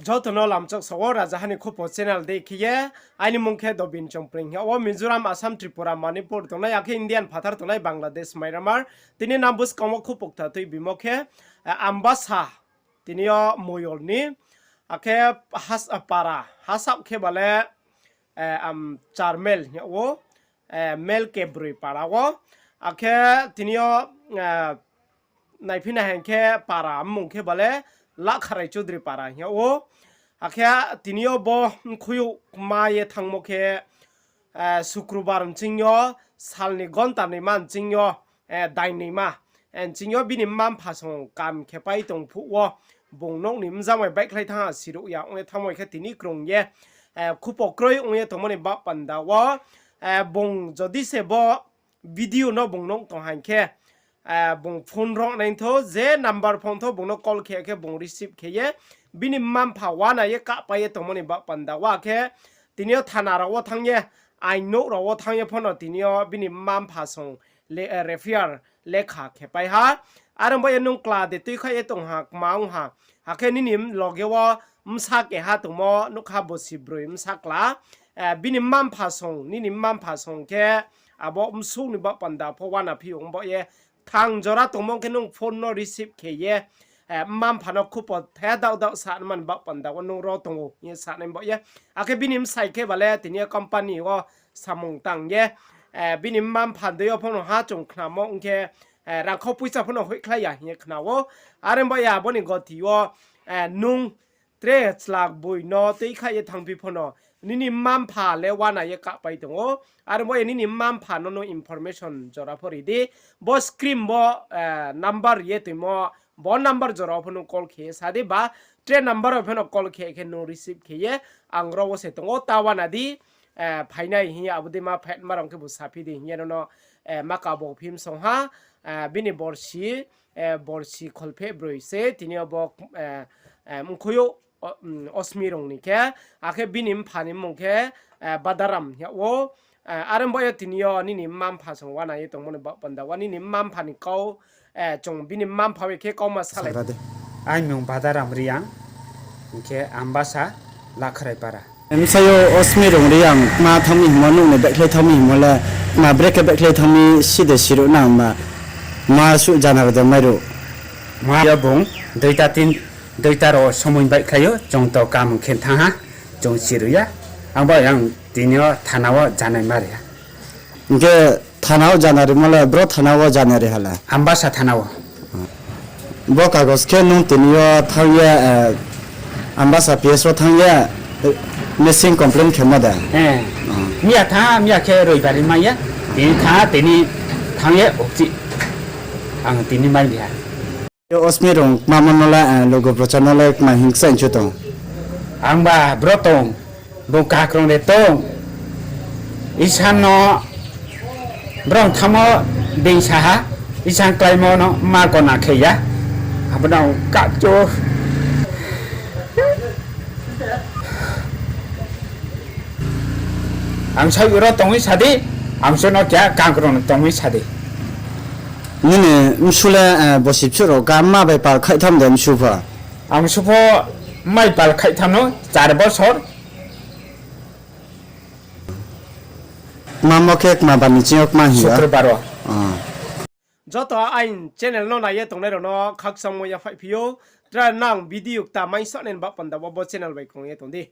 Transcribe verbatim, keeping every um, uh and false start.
Joto no lamchak sa wo Rajaha ni Khupo channel dei khe ye, aini mung khe Dobin Chongpring hing yag wo. Mizoram, Assam, Tripura, Manipur tongnai, akhe Indian phathar tongnai, Bangladesh, Myanmar, tini nang buskang wo khupo kta tuibimo khe, eh, Ambasa, tini yo Moyol ni, akhe has-, para, hasaoh khe ba le, eh, am, Charmel hing yag wo, eh, Mel Kebroi para wo, akhe tini yo, eh, naiphi nai hing khe para mmung khe ba le Lakharai Chaudhuri para hing yag wo. Akhe tini yo bo mkhui yo kma ye thanngmo khe, eh, Sukrubar nching yo, sal ni gonta naima nching yo, eh, dain naima, eh, nching yo bini mma mpha song kam khe pai tong phuh wo, bung nouh ni mjang bai baihkhlai thanng ha siruh ya ong ye thanngmo khe tini krung ye, eh, khupo kroi ong ye tongmo ni baoh panda wo, eh, bung jodi se bo video no bung nuh tong hing khe, eh, bung phone rao nai thou, je number phone thou bung no call khe khe bung receive khe ye, bini mma mpha uana ye kahpai ye tongmo ni baoh panda wo khe, tini yo thana rao wo thanng ye, ain nouh rao wo thanng ye pho no tini yo bini mma mpha song le, eh, refer lekha khe pai ha. Are ong ba ye nung kla de tuikhaih ye tong ha, kma ong ha. Akhe nini loge wo bsa keha tongmo nuh kha, bosi broi bsa kla. Eh, bini mma mpha song, nini mma mpha song khe abo bsuh ni baoh panda pho uana phi ong ba ye. Thang jora tongmo khe nung phone no receive khe ye, eh, mma mpha no khupo the daoh daoh sa man baoh panda wo nung ro tong ou hing ye sa nai ba ye. Akhe bini bsai khe ba le tini yo company wo samung tang ye, eh, bini mma mpha dei yo pho no ha chung khnamo ong khe, eh, rangkhau poicha pho no hoihkhlai ya hing ye khna ou. Are ong ba ye abo ni goti wo, eh, nung tre chlak boi no tuikhaih ye thanngphi pho no, nini mma mpha le uana ye kahpai tong ou. Are ong ba ye nini mma mpha no nung information jora pho ri di. Bo screen bo, eh, number ye tuimo, bo number jora wo pho nung call khe sa di ba, tre number wo pho no call khe khe nung receive khe ye, ang ro wo se tong ou, ta uana di, eh, phainai hing ye abo dei ma phaima rao khe bo saphi di hing ye no no, eh, ma kabo phim song ha, eh, bini borsi, eh, borsi kholpheh broi se, tini yo bo, eh, eh, mkhui yo, o-, mm, Osmi rung ni khe, akhe bini mpha ni mmung khe, eh, Badaram hing yag wo, eh, are ong ba ye tini yo nini mma mpha song uana ye tongmo ni baoh panda wo nini mma mpha ni kau, eh, chung bini mma mpha bai khe kauma salai. Sagra de. Aini mmung Badaram Reang, hing khe Ambasa, Lakharai para. Bsayouh Osmi rung Reang kma thanng mi hingmo, nouh ni baihkhlai thanng mi hingmo le, kma brekhe baihkhlai thanng mi si de siruh nang ba, ma suh jana rao de mairuh. Ma yo bung, duita tin, duita rao somoi baihkhlai ou, chung to kam khe thanng ha, chung siruh ya. Ang ba yang tini yo thana wo janai ma ri ha. Hing khe thana wo jana rimo le, bro thana wo jana ri ha le? Ambasa thana wo. Bo kagos khe nung tini yo thanng ye, eh, Ambasa P S wo thanng ye, eh, missing complaint khemo de? Eh. Miya thanng, miya khe roibari mai ya. Tini thanng, tini thanng ye, okchi. Ang tini mai di ha. Yo Osmi rung kma mo no le, eh, logo prochar no le kma hing kchaih chu tong? Ang ba bro tong, bung kakrong de tong. Isan no brong thanngmo being sa ha, isan kláimo no ma gona khe ya. Abo no kah chu. Ang sa ro tongwi sa di, ang su no kya kakrong tongwi sa di. Nini msu le, eh, bosi bsu rao kha ma bai pal khaihtham de msu pho? Ang su pho mai pal khaihtham no char bosor. Kma mo khe kma bani ching yo kma hing ya? Sukrobar o. Ah. Joto aini channel no nai ye tongnai rao no khakchangmo yaphaih phi ou. Tra nang video kta mai sanaini baoh panda wo bo channel bai krung ye tong di.